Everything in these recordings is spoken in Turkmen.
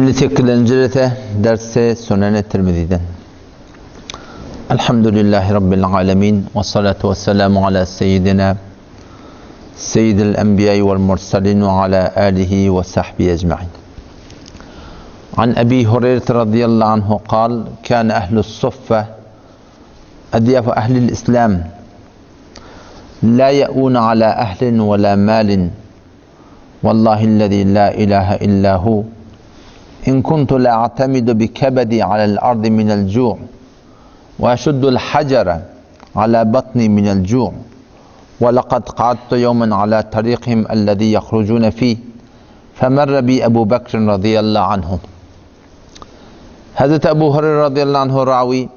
58-nji rete dersi Sunan-y Tirmiziden. Elhamdülillahi Rabbil alemin ve salatu ve selamu ala seyyidina seyyidil enbiya vel mursalin ve ala alihi ve sahbihi ecma'in. An Ebi Hureyre radıyallahu anhu kal, kâne ehlus suffe edyafu ehlil İslam la ye'un ala ehlin ve la malin Vallahi'llezî lâ ilâhe illâ hu in kuntu le'atemidu bi kebedi alel ardi minel cu' ve eşuddul hacere ala batni minel cu' ve lekad ka'adtu yevmen ala tarikihim ellezî yahrucûne fîh femerre bi Ebu Bekrin radıyallahu anhu. Hazreti Ebu Hureyre radıyallahu anhu rawi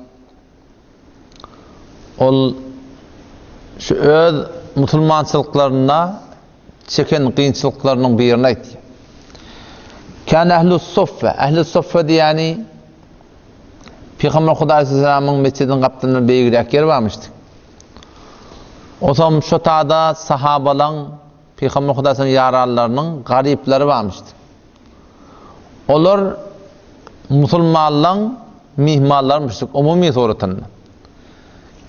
Ol şu öz musulmançylyklarynda çeken kynçylyklarynyň birini aýtýar. Kâne ehlus suffe, ehli suffe diýýäni Pygamber Hudaý Aleyhisselamyň mesjidiniň gapdalynda beýigräk ýer barmyşdy. Otam şo tada sahabalaň, Pygamber Hudaý Aleyhisselamyň ýaranlarynyň garyplary barmyşdy. Olar musulmanlaň myhmanlarymyşdyk umumy suratynda.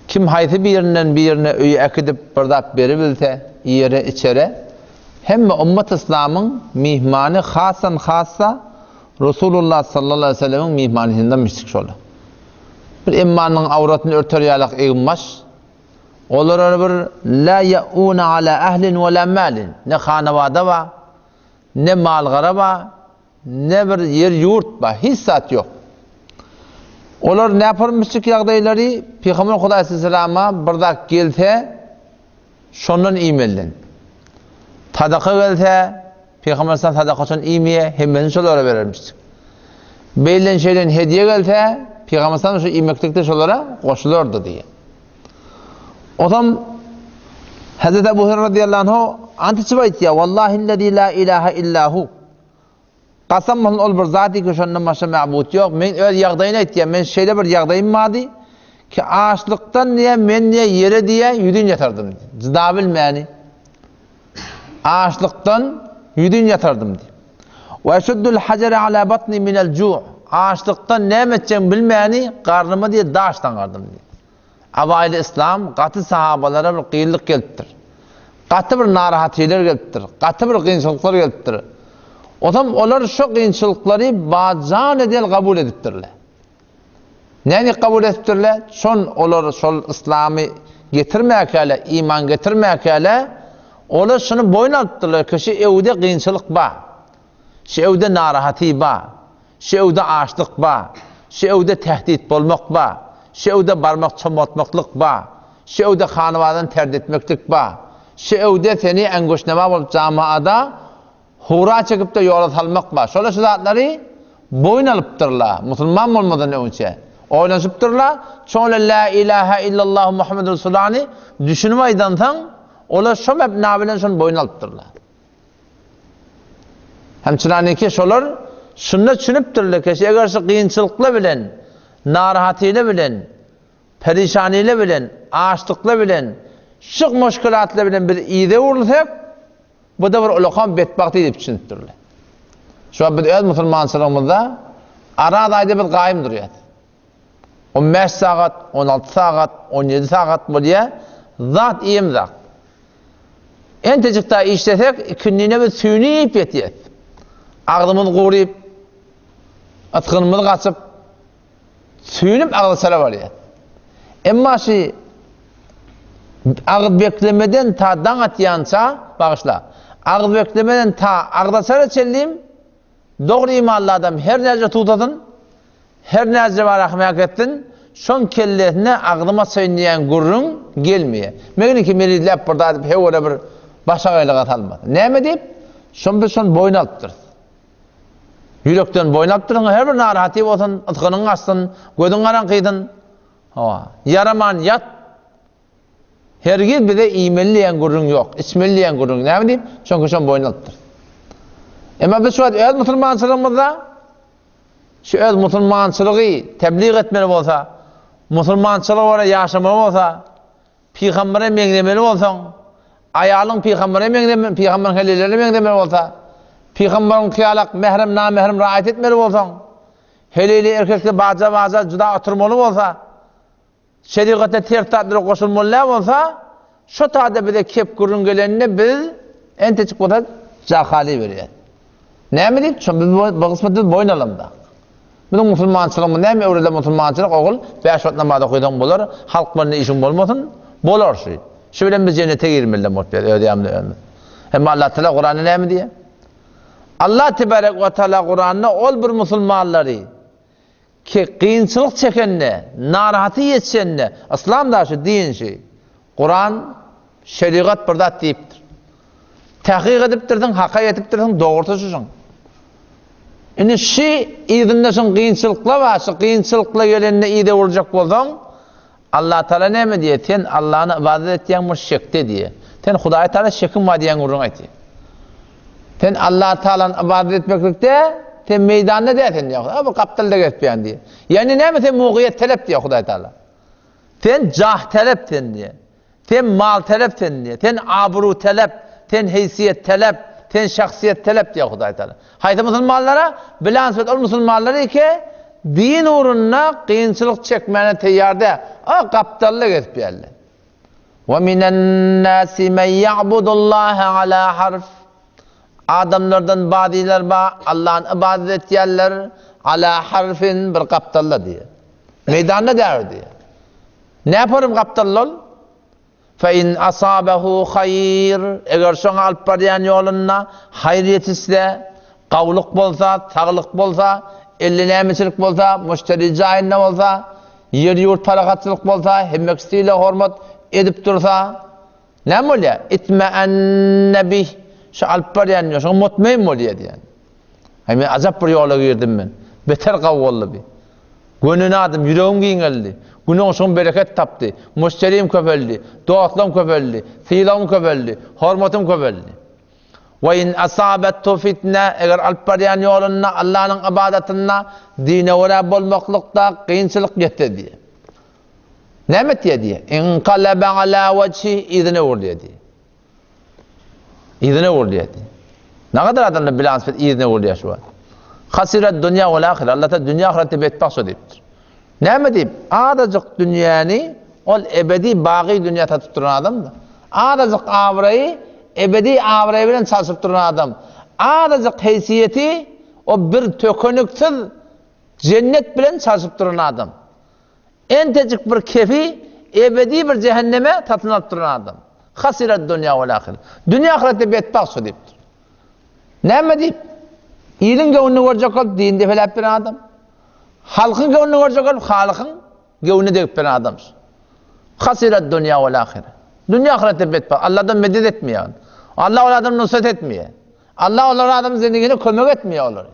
Kim haýsy birinden birine öýe äkidip bir zat beribilse, iýere, içere, hemme ummat yslamyň myhmany hassan hassa Resulullah sallallahu aleýhi we sellemiň myhmanysyndanmyşdyk şolar. Bir emmanyň awratyny örter ýalak egin-baş, olara bir la ýe'una ala ahlin we la malin, ne hanawada bar, Ne mal-gara bar, ne bir ýer-ýurt bar, hiç zat ýok. Olar näpormyşjyk ýagdaýlary Pygamber Hudaý aleyhissalama bir zat gelse, şondan iýmeliden. Sadaka gelse, Pygamber aleyhissalam sadaka üçin iýmeýär, hemmesini şolara berermişjik. Beýlen şeýlen hediýe gelse, Pygamber aleyhissalam şu iýmeklikde şolara goşulardy diýýär. Otam Hazreti Ebu Hureyre radıyallahu anhu ant içip aýtýar, Wallahillezî la ilahe illa hu. Kasam bolsun ol bir zat ki şondan başga mabut ýok. Men öz ýagdaýyny aýtýar. Men şeýle bir ýagdaýym bardy ki açlykdan diýe men diýe ýere diýe ýüzin ýatardym. Jyda bilmäni. Açlykdan ýüzin ýatardym diýip. Wa şuddul hajara ala batni minel ju'. Açlykdan näme etjegimi bilmäni garnyma diýe daş daňardym diýip. Awaýly yslam gaty sahabalara bir kynlyk gelipdir. Gaty bir narahatylar gelipdir. Gaty bir kynçylyklar gelipdir. Otam olar şo kynçylyklary bajan edel kabul edipdirler. Näme kabul edipdirler? Şon olar şol yslamy getirmäkäle, iman getirmäkäle olar şuny boýun alypdyrlar ki, şu ewde kynçylyk bar. Şu ewde narahaty bar. Şu öwde açlyk ba. Şu öwde tehdit bolmak ba. Şu öwde barmak çomaltmaklyk ba. Şu öwde hanybadan terd etmeklik ba. Şu öwde seni äňgoşnema bolup jamaada hura çekip-de ýola salmak ba. Şolar şu zatlary boýun alypdyrlar, musulman bolmadan öňçe. Oýlanyşypdyrlar, çola Lä ilahe illallahu Muhammedur Resulany düşünip aýdansoň, olar şo mebna bilen şony boýun alypdyrlar. Hemçinaniki şolar şunda düşünipdirler ki, eger şu kynçylyklar bilen, narahatyly bilen, perişanile bilen, açlyklar bilen, şu muşkilatlar bilen biz yza urulsak, bu da bir ulakan betbagty diýip düşünipdirler. Şu biz öz musulmançylygymyzda Araz aýda biz gaýym durýas. 15 sagat, 16 sagat, 17 sagat bolýar, zat iýemzak. Entejik dagy işlesek, ikindine biz süýnüp ýetýäs. Agzymyz guryp, ysgynymyz gaçyp, süýnüp agzaçara barýas. Emma şu agyz beklemeden ta daň atýança, bagyşla, agyz beklemeden ta agzaçara çenlim Dogry imanly adam her näce tutasyn, her näce barahmäk etsin, şoň kellesine agzym açaýyn diýen gürrüň gelmeýär. Megniki merizläp bir zat edip hewele bir başagaýlyga salmaz. Näme diýip? Şon biz şony boýun alypdyrys. Ýürekden boýun alypdyryn, her bir narahaty bolsun, ysgynyň gaçsyn, gözüň garaňkysyn. Hawa, ýaraman ýat. Hergiz bize iýmeli diýen gürrüň ýok, içmeli diýen gürrüň. Näme diýip? Çünki şony boýun alypdyr. Emma biz şu wagt öz musulmançylygymyzda şu öz musulmançylygy tebliğ etmeli bolsa, musulmançylyga görä ýaşamaly bolsa, pygambere meňzemeli bolsaň, aýalyň pygambere meňzemeli, pygamberiň heleýlerine meňzemeli bolsa, Pygambaryňky ýalak mährem namährem raýat etmeli bolsaň, heleýli erkekli baja-baja juda oturmaly bolsa, şerigata ters zatlara goşulmaly däl bolsa, şo taýda bize kep gürrüň gelende biz entejik bolsa jahaly berýäs. Näme diýip, şo biz bu gysmaty biz boýun alamzak. Biziň musulmançylygymyz näme öwredilen musulmançylyk ogul, bäş wagt namaz okaýsaň bolar, halk bilen işiň bolmasyn, bolar şu. Şu bilen biz jennete girmeli bolup ýör öz ýanymyzda özümiz. Emma Allah Teala Kuranda näme diýýär? Allah tebarek we taala Kuranda ol bir musulmanlary ki kynçylyk çekende, narahaty ýetişende, yslam da şu din şu. Kuran şerigat bir zat diýipdir. Tahkyk edipdirsiň, haka ýetipdirsiň, dogrusy şuşuň. Indi şi yzynda şuň kynçylyklar bar, şu kynçylyklar gelende yza urjak bolsaň, Allah Taala näme diýýär? Sen Allahny ybadat etýäň bir şekde diýýär. Sen Hudaý Taala şekiň bar diýen gürrüň aýtýar. Sen Allah Taalany ybadat etmeklikde sen meýdanda däl sen diýýär. A bu gapdalda gezipýän diýýär. Ýagny näme sen mugyýet talap diýýär Hudaý Taala. Sen jah talap sen diýýär. Sen mal talap sen diýýär. Sen abru talap, sen heýsiýet talap, sen şahsyýet talap diýýär Hudaý Taala. Haýsy musulmanlara? Bilan söz ol musulmanlar eke din ugrunda kynçylyk çekmäne teýýar däl. A gapdalda gezip ýärler. Ve minen nasi men ya'budullaha ala harf. Adamlardan bazylar bar, Allahny ybadat etýärler, ala harfin bir gapdalda diýýär. Meýdanda däl diýýär. Näporum gapdalda ol? Fe in asabehu haýr, eger şoňa alyp barýan ýolunda haýyr ýetişse, gawulyk bolsa, saglyk bolsa, elde nämeçilik bolsa, müşderi jaýynda bolsa, ýer-ýurt parahatçylyk bolsa, hemmeki sylag-hormat edip dursa, näme bolýar? Itmeenne bih, şu alyp barýan ýol, şoňa mutmain bolýar diýýär. Aý men ajap bir ýola girdim men. Beter gawy boldy bi. Gönüni adym, ýüregim giňeldi. Gün-ogşugym bereket tapdy. Müşderim köpeldi. Dostlarym köpeldi. Sylagym köpeldi. Hormatym köpeldi. We in asabethu fitne, eger alyp barýan ýolunda, Allanyň ybadatynda, dine görä bolmaklykda kynçylyk ýetse diýýär. Näme etýär diýýär? Inkalebe ala wejhi, yzyna öwrülýär diýýär. Yzyna öwrülýär diýýär. Nägadar adamlar bilans bir yzyna öwrülýär şu wagt. Hasirat dünýä we ahyret. Allah Taala dünýä ahyretde betbagt şo diýipdir. Näme diýip? Azajyk dünýäni ol ebedi bagy dünýä satyp duran adamdyr. Azajyk abraýy ebedi abraý bilen çalşyp duran adam. Azajyk heýsiýeti o bir tökeniksiz jennet bilen çalşyp duran adam. Entejik bir kefi ebedi bir jähenneme satyn alyp duran adam. Hasirat dünýä we ahyret. Dünýä ahyretde betbagt şu diýipdir. Näme diýip? Iliň göwnüni görjek bolup dini depeläp beren adam. Halkyň göwnüni görjek bolup Halykyň göwnüne degip beren adam. Hasirat dünýä we ahyret. Dünýä ahyretde betbagt. Allahdan medet etmeýär. Allah ol adama nusrat etmeýär. Allah olar adamyň zendigine kömek etmeýär olary.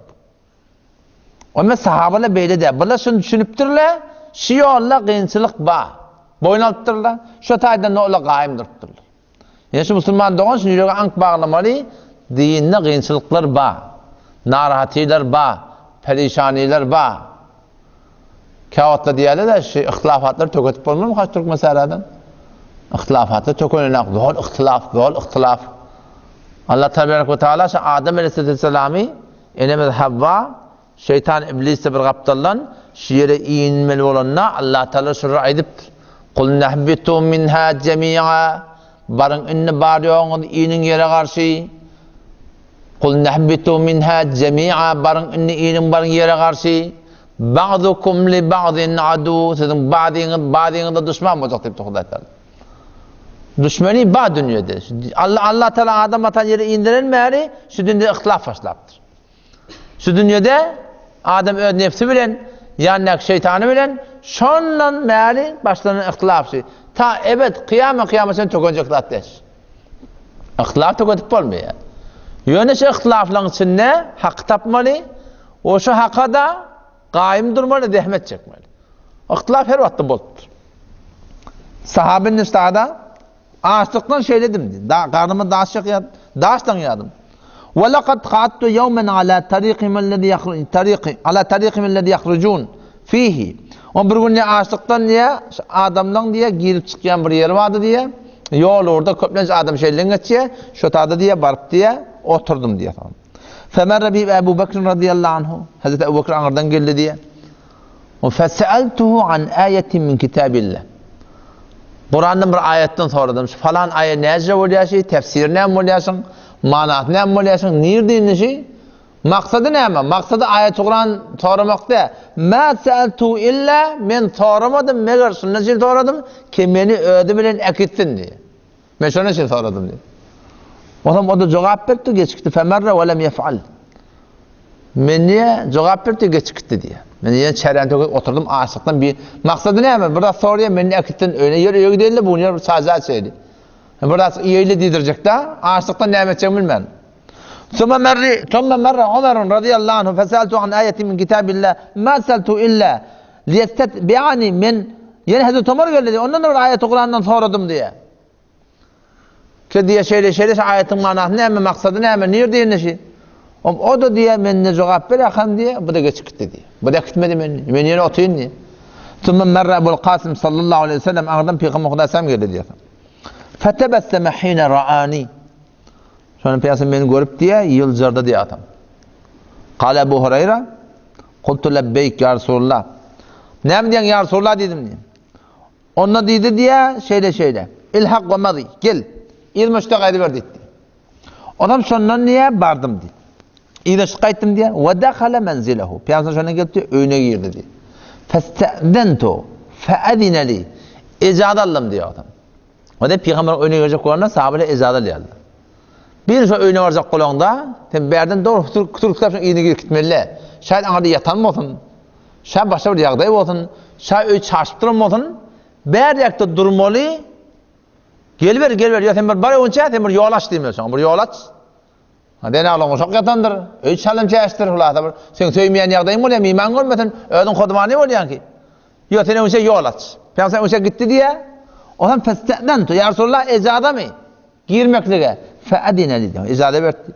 Onda sahabalar beýle däl. Bular şuny düşünipdirler, şu ýolda kynçylyk bar. Boýun alypdyrlar. Şo taýdan-da olar gaýym durupdyrlar. Ýöne şu musulman dogan şuny ýürege aňk baglamaly, dinde kynçylyklar bar. Narahatylar bar, perişanylar bar. Käwagtlar diýýärler-de, şu yhtylafatlary töketip bolmazmy haç türkmen sähradan? Yhtylafatlar tökenenak, zol yhtylaf, zol yhtylaf. Allah tebarek we taala şu Adam aleyhissalamy Enemiz Havva, şeýtan Iblis-de bir gapdaldan şu ýere inmeli bolanda Allah Taala şulary aýdypdyr. Kulnehbitu minha jemi'a Baryň indi bar-ýoguňyz iniň ýere garşy. Kulnehbitu minha jemi'a Baryň indi iniň baryň ýere garşy. Ba'dukum li ba'din adu Siziň bazyňyz bazyňyza duşman boljak diýipdir Hudaý Taala. Düşmeni bar dünýede. Allah Allah Taala Adam atany ýere indiren bäri şu dünýede yhtylaf başlapdyr. Şu dünýede adam öz nefsi bilen, ýanyndaky şeýtany bilen şondan bäri başlanan yhtylaf şu. Ta ebed kyýama kyýama çenli tökenjek zat däl. Yhtylaf tökedip bolmaýar. Ýöne şu yhtylaflaryň içinde haky tapmaly, o şu haka da gaýym durmaly, zähmet çekmeli. Yhtylaf her wagtda bolupdyr. Sahaby Nüstada açlykdan şeýledim, da, garnyma daş çekýärdim, daş daňýardym. Ve laqad qa'adtu yawman ala tariqihim allazi yakhruj tariqi ala tariqihim allazi yakhrujun fihi. O bir gün açlykdan diýe, adamlaryň diýe girip çykýan bir ýeri bardy diýe. Ýol ugurda köplenç adam şeýle geçýär. Şo tada diýe baryp diýe oturdym diýe. Femerre bi Ebu Bekr radiyallahu anhu. Hazreti Ebu Bekr aňyrdan geldi diýýär. Feseeltuhu an aýetin min kitabillah. Kurandan bir aýatdan soradym. Şu falan aýa näce bolýar şi? Tefsiri näme bolýar şuň? Manasy näme bolýar şuň? Nirde indi şi? Maksady näme? Maksady aýat Kuran soramak däl. Ma seeltu illa men soramadym, meger şundan üçin soradym ki meni özi bilen äkitsin diýe. Men şonuň üçin soradym diýdi. Onsoň o-da jogap beripdi, geçip gitdi. Femerre we lem yef'al. Men diýe jogap beripdi, geçip gitdi diýe. Men ýene çäräni töküp oturdym, açlykdan bir maksady näme? Bir zat soraýar, meni äkitsin, öýüne ýör, öýe gideýin-le, bu gün ýör bir çaý-jaý içeýli. Bir zat iýeýli diýdirjek-dä, açlykdan näme etjegimi bilmän. Summa merri, summa merre Omer radiyallahu anhu feseltu an ayetin min kitabillah ma seltu illa liyestatbi'ani men ýene Hazreti Omar geldi diýe, ondan da bir aýaty Kurandan soradym diýe. Ki diýe şeýle şeýle şu aýatyň manasy näme, maksady näme, nirde indi şi? Om o da diýe men ne jogap ber akan diýe, bu da geçip gitdi diýe. Bu da gitmedi men. Men ýene otyryn diýe. Summa merre Ebul Kasym sallallahu aleyhi ve sellem aňyrdan Pygamber Hudaý selam geldi diýe. Fetebesseme hine ra'ani. Şonda Pygamber meni görüp diýe, ýyljardy diýe atam. Kale Ebu Hureyre, Kultu lebbeýk ýa Resulullah. Näme diýen ýa Resulullah diýdim diýe. Onda diýdi diýe, şeýle şeýle. Ilhak we mazi, gel. Yzyma şüte gaýdyber diýdi. Onam şondan diýe bardym diýdi. Yzyna şüte gaýtdym diýe. We dakhala menzilehu. Pygamber şondan gelip diýe, öýüne girdi diýe. Feste'zentu fe'ezine li. Ejazat aldym diýe adam. O-da pygamberiň öýüne girjek bolanda sahabeler ejaza alýarlar. Bir şo öýüne barjak bolaňda, sen bärden dogry kütür kütür kütläp şoň yzyna girip gitmeli-dä. Şaýat aňyrda ýatan bolsun, şa başga bir ýagdaý bolsun, şa öý çaşyp duran bolsun, bärräkde durmaly. Geliber, geliber, ýa sen bir bar öňçä, sen bir ýol aç diýmeli şoňa, bir ýol aç. Zenalyň uşak ýatandyr, öý çalym çäşdir, hulasa bir seň söýmeýän ýagdaýyň bolýar, myhman görmesin, özüň hodmany bolýaň ki. Ýok, sen öňçe ýol aç. Pygamber öňçe gitdi diýýär. Onam feste'dentu, ýa Resulallah, ejazamy? Girmeklige. Fe'edine diýdi. Ejaza berdi.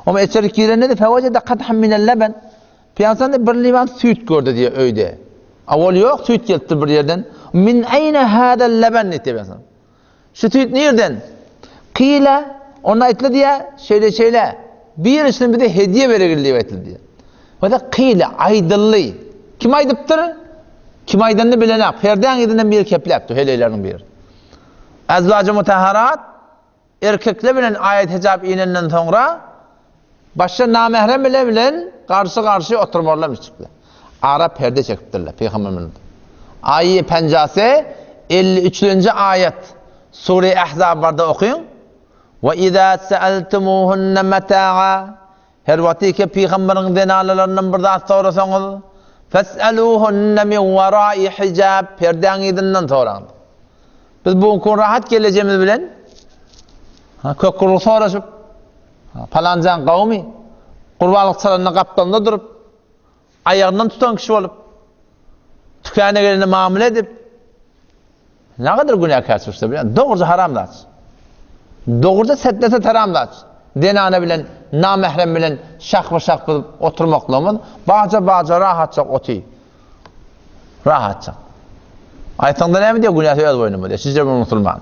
Oňa içeri girende-de fewejede kadhan minel leben. Pygamber bir liwan süýt gördi diýýär öýde. Awal ýok, süýt gelipdir bir ýerden. Min eýne hadal leben diýdi Pygamber. Şu süýt nirden? Kile, onda aýtly diýýär, şeýle-şeýle, birisini bize hediýe beregil diýip aýtly diýýär. Wada kile, aýdyldy. Kim aýdypdyr? Kim aýdanyny bilenok. Perdäň yzyndan biri kepläpdir, heleýleriniň biri. Azwajy mutahharat erkekler bilen aýat hijap inenden soňra Başga namährem bile bilen garşy-garşy oturmarlar çykdy. Ara perde çekipdirler Pygamberimiz. Aýy penjase 53-nji aýat Sure Ahzab barda okyň. Wa iza sa'altumuhunna mata'a Her wagty ki pygamberiň zenanalaryndan bir zat sorasaňyz, fes'aluhunna min wara'i hijab perdäň yzyndan soraň. Biz bu gün rahat gelejemiz bilen ha kökgurluk soraşyp Palanjaň gawumy? Gurbanlyk çalanda gapdalynda durup, aýagyndan tutan kişi bolup, tükäne gelende mamla edip, nägadyr günäkärçilik bilýän, dogruja haram zat. Dogruja setlese haram zat. Zenana bilen, namährem bilen şahba-şah bolup oturmaklygymyz, baja-baja rahatjak oty. Rahatjak. Aýtsaňda näme diýýär, günäsi öz boýnuma diýýär. Sizce bir musulman.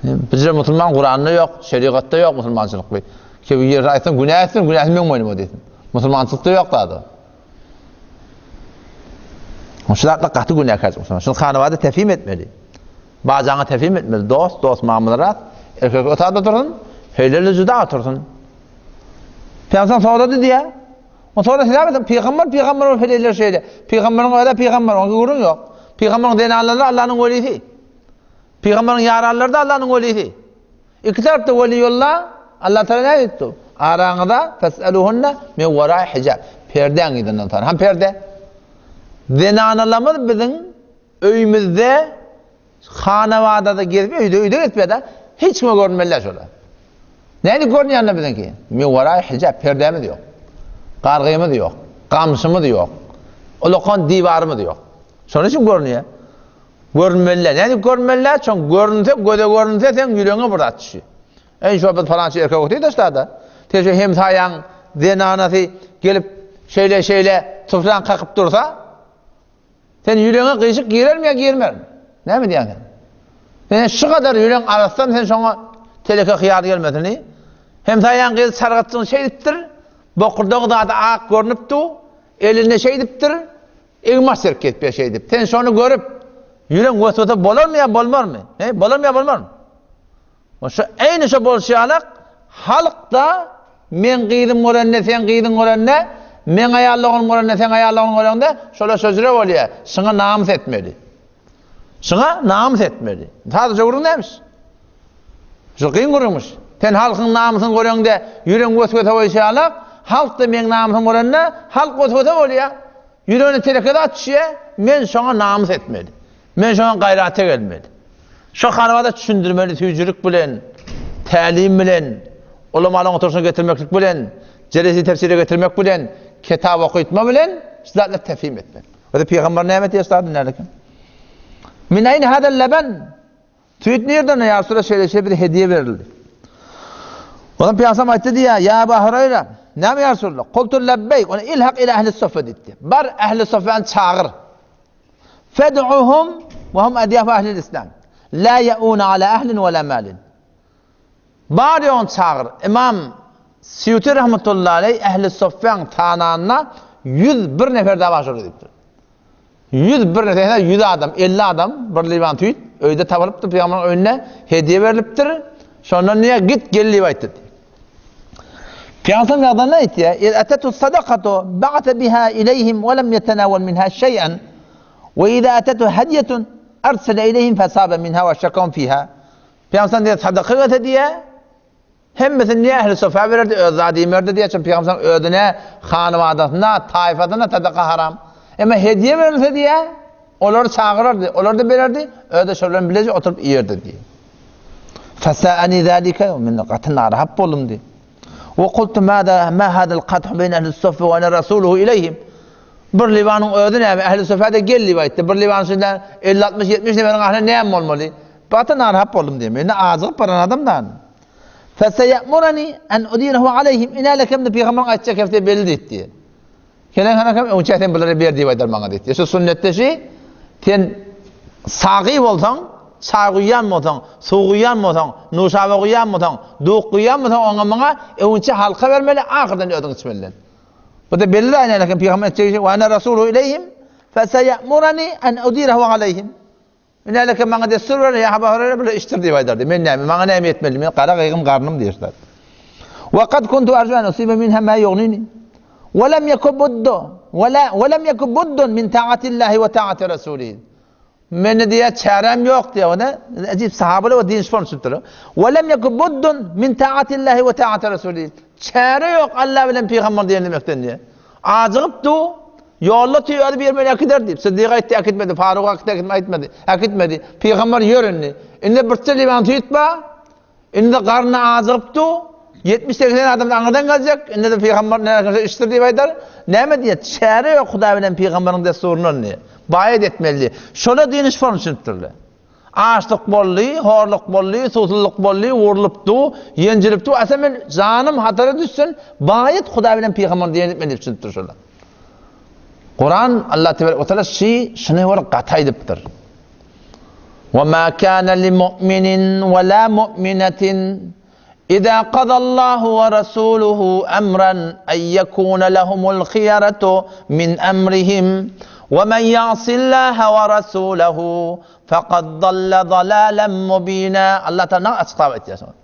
Bizce musulman Kuranda ýok, şerigatda ýok musulmançylyk bir. Ki bir ýerde aýtsaň günä etsin, günäsi meň boýnuma diýsin. Musulmançylykda ýok zady. Şu zatlar gaty günäkär musulman. Şunu hanabada tefhim etmeli. Bajaňa tefhim etmeli. Dost, dost mamlarat. Erkek otada dursun, heýleli juda otursyn. Peygamber sorady diýýär. Ondan sonra siz näme pygamber pygamber bolup heleýler şeýle. Pygamberiň özi pygamber, oňa gürrüň ýok. Pygamberiň zenanlary Allanyň welisi. Pygamberiň ýaranlary da Allanyň welisi. Iki tarapda weliýullah, Allah Taala näme diýdi? Araňyza fesaluhunna min wara'i hijab. Perdäň yzyndan soraň. Ham perde. Zenanalarymyz biziň öýümizde Hanabadada gezip öýde öýde gezipýada hiç kime görünmeliler şolar. Nädip görünýänler biziňki? Miwaraý hijap perdämiz ýok. Gargymyz ýok. Gamşymyz ýok. Ulakan diwarymyz ýok. Şonuň üçin görünýär. Görünmeliler. Nädip görünmeliler? Çon görünse, göze görünse seň ýüregiňe bir zat düşýär. Eý şo biz palança erkek otyr daşlarda. Sen şu hemsaýaň zenanasy gelip şeýle şeýle tuflan kakyp dursa, Sen ýüregiňe gyşyk girermi ýa girmermi? Näme diýýäň sen? Sen şu gadar ýüregiň arassam sen şoňa teleke hyýal gelmesini? Hemsaýaň gyzy çargatjygyny şeýdipdir. Bokurdagy zady ak görnüp dur, elinde şeýdipdir, egin-baş berip gezipýär şeýdip. Sen şony görüp, ýüregiň weswese bolarmy ýa bolmarmy? He, bolarmy ýa bolmarmy? Şo eýni şo bolşy ýalak, halk-da meň gyzym görende, seň gyzyň görende, meň aýal doganym görende, seň aýal doganyň görende, şolar şo jüre bolýar. Şuňa namys etmeli. Şuňa namys etmeli. Sadaja gürrüň dälmiş. Şu kyn gürrüňmiş. Sen halkyň namysyny göreňde ýüregiň weswese bolşy ýalak, halk-da meň namysymy görende, halk weswese bolýar. Ýüregine teleke zat düşýär, men şoňa namys etmeli. Men şoňa gaýrata gelmeli. Şo halwa-da düşündirmeli süýjülik bilen, tälim bilen, ulamalaryň oturyşyna getirmeklik bilen, jelesi tefsire getirmek bilen, kitap okytma bilen şu zatlary tefhim etmek. Özi pygamber näme diýýär şu zady nälekin? Min aýne hadal leben? Süýt nirden ýa Resulallah şeýle şeýle bize hediýe berildi. Ondan pygamber aýtdy diýýär, ýa Ebu Hurayra, näme ýa Resulallah? Kultu lebbeýk, ony ilhak ila ehli suffe diýdi. Bar ehli suffany çagyr. Fed'uhum we hum adyafu ehlil islam. La ya'una ala ahlin we la malin. Bar ýoguny çagyr. Imam Sýuti rahmetullahi aleý ehli suffäň sananyna 101 nefer dawa şol diýipdir. 101 nefer, ýa 100 adam, 50 adam bir liwan süýt öýde tapylypdyr, pygamberiň öýünde hediýe berlipdir. Şondan niýe git gel diýip aýtdy. Pygamber ýagdaýyny aýtýar, "Ez atetu sadakatu ba'ata biha ileýhim we lem yetenawal minha şeý'an we iza atetu hediyetun arsala ileýhim fesaba minha we şakahum fiha." Pygamber diýýär, sadaka gelse diýýär, hemmesini niýe ähli sofä bererdi, öz zady iýmerdi diýýär, çünki pygamber özüne, hanybadasyna, taýfasyna sadaka haram. Emma hediýe berilse diýýär, olary çagyrardy, olar-da bererdi, özi-de şol bilen bileje oturyp iýerdi diýýär. Fesa'ani zalika, men gaty narahat boldum diýdi. Wa qultu mada ma hadal qadhu bayna ahli suffa wa ana rasuluhu ilayhim. Bir liwanyň özi näme? Ahli suffa-da gel diýip aýtdy. Bir liwanyň içinde 50 60 70 neferiň ahli näme bolmaly? Gaty narahat boldum diýdi. Men ajygyp baran adam da. Fesayamurani an udirahu alayhim ina lakem peygamber aýtjak hepde belli diýdi. Kelen hanakam öňçä sen bulara ber diýip aýdar maňa diýdi. Şu sünnetde şi sen sagy bolsaň, çaý guýýan bolsaň, suw guýýan bolsaň, nuşaba guýýan bolsaň, duk guýýan bolsaň oňa muňa öňçä halka bermeli, ahyrdan özüň içmeli. Bu da belli aýnan eken pygamber etjegi we ana rasulu ileýhim feseyamurani an udirahu aleýhim. Ünäleke maňa dessur ber, ýa Aba Hureyre bile içdir diýip aýdardy. Men näme, maňa näme etmeli? Men gara gygym garnym diýişler. Wa kad kuntu arju an usiba minha ma yughnini. Wa lam yaku buddu wa la wa lam yaku buddun min ta'atillahi wa ta'ati rasulihi. Mende diýýär çäräm ýok diýýär. Ony ajib sahabalar we din şol düşünipdir. Wa lam yaku buddun min ta'atillahi wa ta'ati rasulihi. Çäre ýok Allah bilen pygamber diýen demekden diýýär. Ajygyp du, Ýolda tüý alyp ýermeli äkider diýip, Syddyk aýtdy, äkitmedi, Faruk aýtdy, äkitmedi, aýtmady, äkitmedi. Pygamber ýör indi. Indi birçe liwan süýt bar. Indi garny ajygyp du. 70-80 adam aňyrdan geljek. Indi-de pygamber näme içdir diýip aýdar. Näme diýýär? Çäre ýok Hudaý bilen pygamberiň dessuryndan diýýär. Baýat etmeli diýýär. Şola diniş form düşünipdirler. Açlyk boldy, horluk boldy, suwsuzlyk boldy, wurlupdy, ýenjilipdi. Asa men janym hatara düşsün, baýat Hudaý bilen pygamber diýen etmeli diýip düşünipdir şolar. Kuran Allah tebarek we taala şi şuny bir gaty aýdypdyr. Wa ma kana li mu'minin we la mu'minatin Iza qadallahu we rasuluhu emran en yekuna lehumul hiyaratu min emrihim we men ya'sillaha we rasulahu fekad dalle dalalen mubina Allah Teala açyklap aýtýar şony.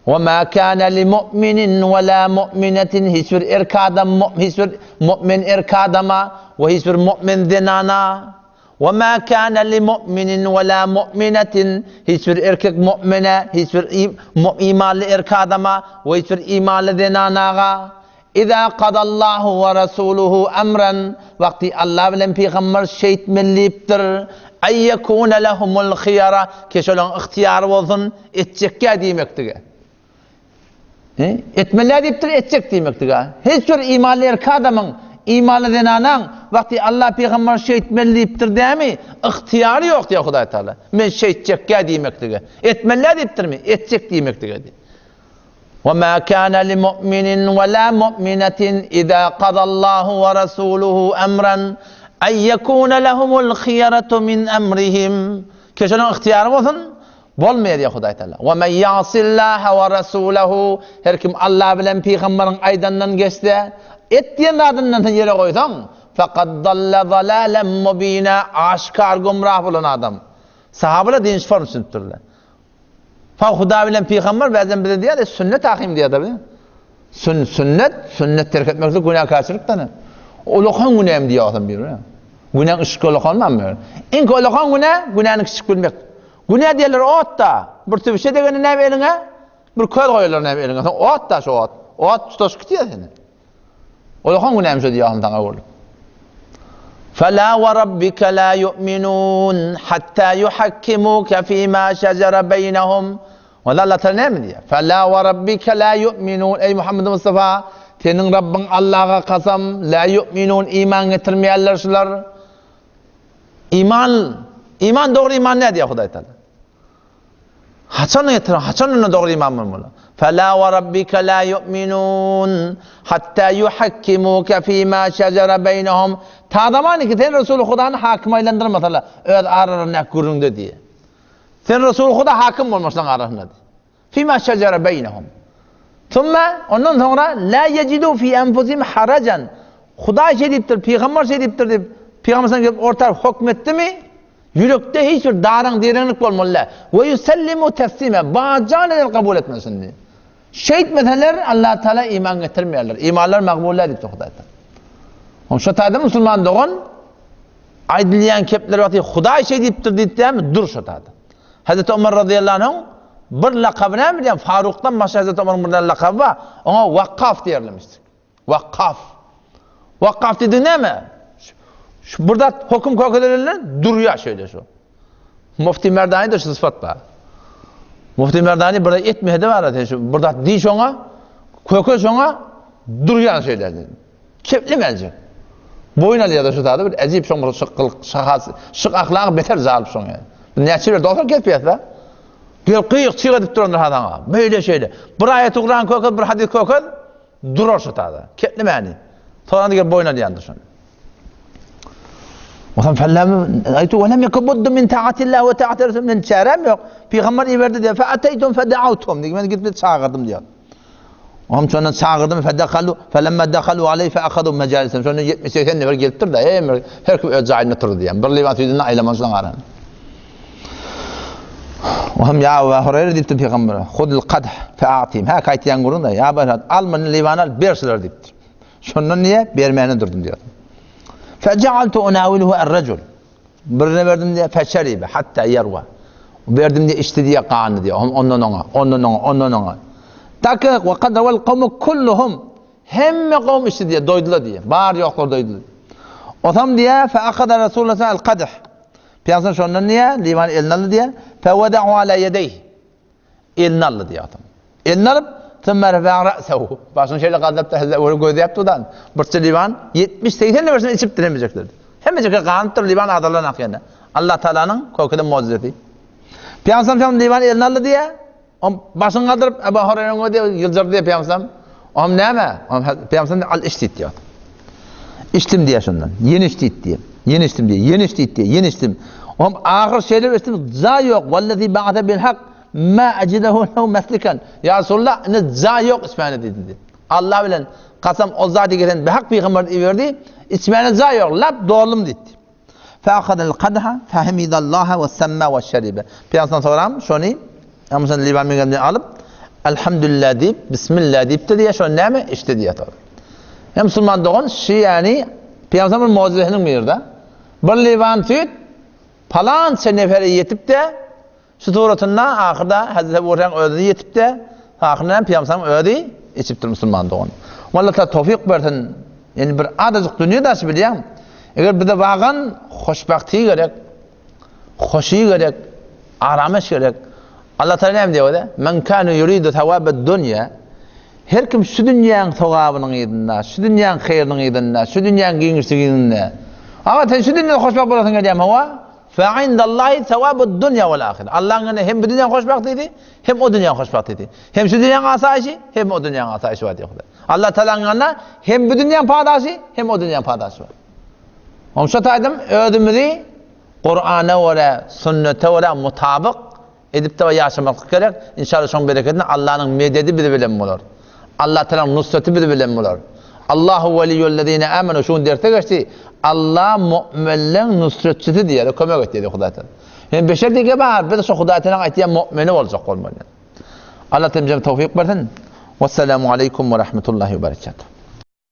We ma kana li mu'minin we la mu'minatin hiç bir erkek adam hiç bir mu'min erkek adama we hiç bir mu'min zenana Ve mâ kâne li mu'minin ve lâ mu'minetin hiç bir erkek mu'mine, hiç bir imanly erkek adama we hiç bir imanly zenanaga Izâ kadallahu ve rasuluhu emren wagty Allah bilen pygamber şeýtmeli diýipdir, en yekûne lehumul hyýara ki şolaryň ygtyýary bolsun etjekkä diýmekdige. He? Etmeli diýipdir, etjek diýmekdir. Hiç bir imanly erkek adamyň, imanly zenanaň wagty Allah pygamber şeýtmeli diýipdir dämi? Ygtyýary ýok diýýär Hudaý Taala. Men şeýtjekkä diýmeklige. Etmeli diýipdirmi? Etjek diýmeklige. Wa ma kana li mu'minin wa la mu'minatin iza qadallahu wa rasuluhu amran ay yakuna lahumul khiyaratu min amrihim. Keşeniň ygtyýary bolsun. Bolmaýar diýýär Hudaý Taala. Wa men ýasillaha we rasulahu her kim Allah bilen pygamberiň aýdanyndan geçse, et diýen zadyndan sen ýere goýsaň, faqad dalla zalalan mubina aşkar gümrah bolan adam. Sahabalar dini şu form düşünipdirler. Fa Hudaý bilen pygamber bäzem bize diýýär, sünnet ahim diýýär da. Sün sünnet, sünnet terk etmeklik günäkärçilikdir. Ulakan günäm diýýär adam biri. Günäň yşky ulakan mı? Iň ulakan günä, günäni kiçik bilmek. Günä diýerler ot-da. Bir tüwşe degende näme eliňe? Bir köz goýarlar näme eliňe? Soň ot-da şu ot. Ot tutaşyp gitýär seni. Ulakan günäm şu diýýär saňa öwrülip. Fela we rabbike la yu'minun hatta yuhakkimuke fima şejere beýnehum. Onda Allah Taala näme diýýär? Fela we rabbike la yu'minun. Eý Muhammed Mustafa, seniň Rabbyň Allaha kasam, la yu'minun iman getirmeýärler şular. Iman, iman dogry iman nädýär Hudaý Taala? Haçan getirin, haçan onda dogry iman bolmaly? Fela we rabbike la yu'minun hatta yuhakkimuke fima şejere beýnehum. Ta zaman ki sen Resul Hudany hakim aýlandyrmasalar öz aralaryndaky gürrüňde diýe. Sen Resul Huda hakim bolmasaň arasynda diýe. Fima şejere beýnehum. Thumma ondan soňra la yejidu fi enfusihim harajan. Hudaý şeý diýipdir, pygamber şeý diýipdir diýip, pygamber sen gelip orta hukm etdimi? Ýürekde hiç bir daraň direňlik bolmaly däl. We yusellimu teslime. Bajan eder kabul etmeli şuny. Şeýtmeseler Allah Taala iman getirmeýärler. Imanlar magbul däl diýipdir Hudaý Taala. Oň şo taýda musulman dogan aýdylýan kepler wagty Hudaý şeý diýipdir diýipdämi dur şo taýda. Hazreti Omar razyýallahu anhuň bir lakaby näme bilýän? Farukdan başga Hazreti Omaryň bir lakaby bar. Oňa Wakkaf diýerlemişdik. Wakkaf. Wakkaf diýdi näme? Şu bir zat höküm kökedelende durýar şeýle şu. Mufti Merdani de şu syfat bar. Mufti Merdani bir etmese de bar şu bir zat diý şoňa, köke şoňa durýar şeýle. Keplemejek. Boýun alýar-da şu zady bir äjip şoň bir şyk gylyk, şahas, şyk ahlagy beter jalyp şoň ýaly. Näçe bir dogsa gelip ýatsa. Gel gyýyk çyg edip durandyr ha saňa. Beýle şeýle. Bir aýaty Kuran kökez, bir hadys kökez, durar şu tada. Keplemäni. Soňra diýip boýun alýandyr şony. Otam fellem aýtu we lem yakun buddu min ta'atillah we ta'ati rasul men çärem ýok. Pygamber iberdi diýip, fe ataytum fe da'awtum diýip men gidip çagyrdym diýip. Oňam şondan çagyrdym, fedekalu, felemma dekalu aleý fe akadu mejalisem. Şondan 70-80 nefer gelipdir-de, hemme her kim öz jaýynda oturdy diýen. Bir liwan süýdünden aýlaman şoň arany. Oňam ýa Ebu Hureyre diýipdir pygambere, hudul kadh fe atim. Hä, gaýtýan gürrüň-de, ýa Ebu Hureyre, al muny liwany al, ber şulara diýipdir. Şondan niýe bermäne durdum diýýär. Fe ja'altu unawiluhu er-rejul. Birine berdim diýýär, feşeribe hatta ýerwa. Berdim diýýär, içdi diýýär, gandy diýýär. Ondan oňa, ondan oňa, ondan oňa. Takyk we kad rawal kawmu kulluhum. Hemme kowum içdi diýýär, doýdular diýýär. Bar ýoklar doýdular. Osam diýýär, fe akada Resulullah al kadh. Pygamber şondan diýýär, liwany eline aldy diýýär. Fe wada'u ala ýedeýh. Elini aldy diýýär atam. Elini alyp, Thumma rafa'a ra'sahu. Başyny şeýle galdyryp da hezze göre gözläp duran. Birçe liwan 70-80 nebersini içipdir hemmejekler. Hemmejekler ganypdyr liwan azalan ak ýene. Allah Taalanyň köküden mucizesi. Pygamber şol liwany eline aldy diýýär. Om başyny galdyryp Ebu Hureyre'nin gözi ýyljyrdy diýýär Pygamber. Om näme? Om Pygamber al iç diýýär. Içdim diýýär şondan. Ýene iç diýýär. Ýene içdim diýýär. Ýene iç diýýär. Ýene içdim. Om ahyr şeýle içdim, jaý ýok. Wallazi ba'ase bil hak ma ajidahu lahu meslikan. Ýa Resulallah, indi jaý ýok içmäne diýdi diýdi. Allah bilen kasam ol zady gelen bihak pygamber iberdi. Içmäne jaý ýok. Lap doldum diýdi. Fe ahadal kadha fe hamidallaha we semma we şeribe. Pygamber soram şony Amsan liwan megenini alyp Elhamdülillah diýip, Bismillah diýipdir diýe, şony näme içdi diýe. Hem musulman dogan şi ýani Pygamber bir mucizesiniň birde. Bir liwan süýt palança nefere ýetip-de, şu suratynda ahyrda Hazreti Ebu Hureyre'niň özi ýetip-de, ahyrynda hem Pygamberimiziň özi içipdir musulman dogan. Allah Taala towfik bersin. Ýani bir azajyk dünýe daşy bilýän. Eger bize wagan hoşbagty gerek, hoşy gerek, arameş gerek. Allah Taala näme diýýär? Men kana yuridu thawabad dunya. Her kim şu dünýäň sogabynyň yzynda, şu dünýäň haýrynyň yzynda, şu dünýäň giňişligi yzynda. Aga sen şu dünýäde hoşbagt bolasyň gelýärmi? Hawa. Fe indallahi thawabud dunya wal ahire. Allahyň ýanynda hem bu dünýäň hoşbagtlygy, hem o dünýäň hoşbagtlygy. Hem şu dünýäň asaýşy, hem o dünýäň asaýşy bar diýýär Hudaý. Allah Taalanyň ýanynda hem bu dünýäň padaşy, hem o dünýäň padaşy bar. Oň şu taýdam özümizi Kur'ana görä, sünnete görä mutabyk. Edip-de ýaşamaklyk gerek. Inşallah şoň berekedine Allanyň mededi biz bilen bolar. Allah Tagalaň nusraty biz bilen bolar. Allahu weliýullezine amenu şu gün derse geçdi. Allah mu'minleň nusratçysy diýýär, kömek etýär diýýär Hudaý Tagala. Ýöne beşer diýge bar, biz şu Hudaý Tagalaň aýtýan mu'mini boljak bolmaly. Allah Tagala tawfik bersin. Wessalamu aleýkum we rahmetullahi we berekatuh.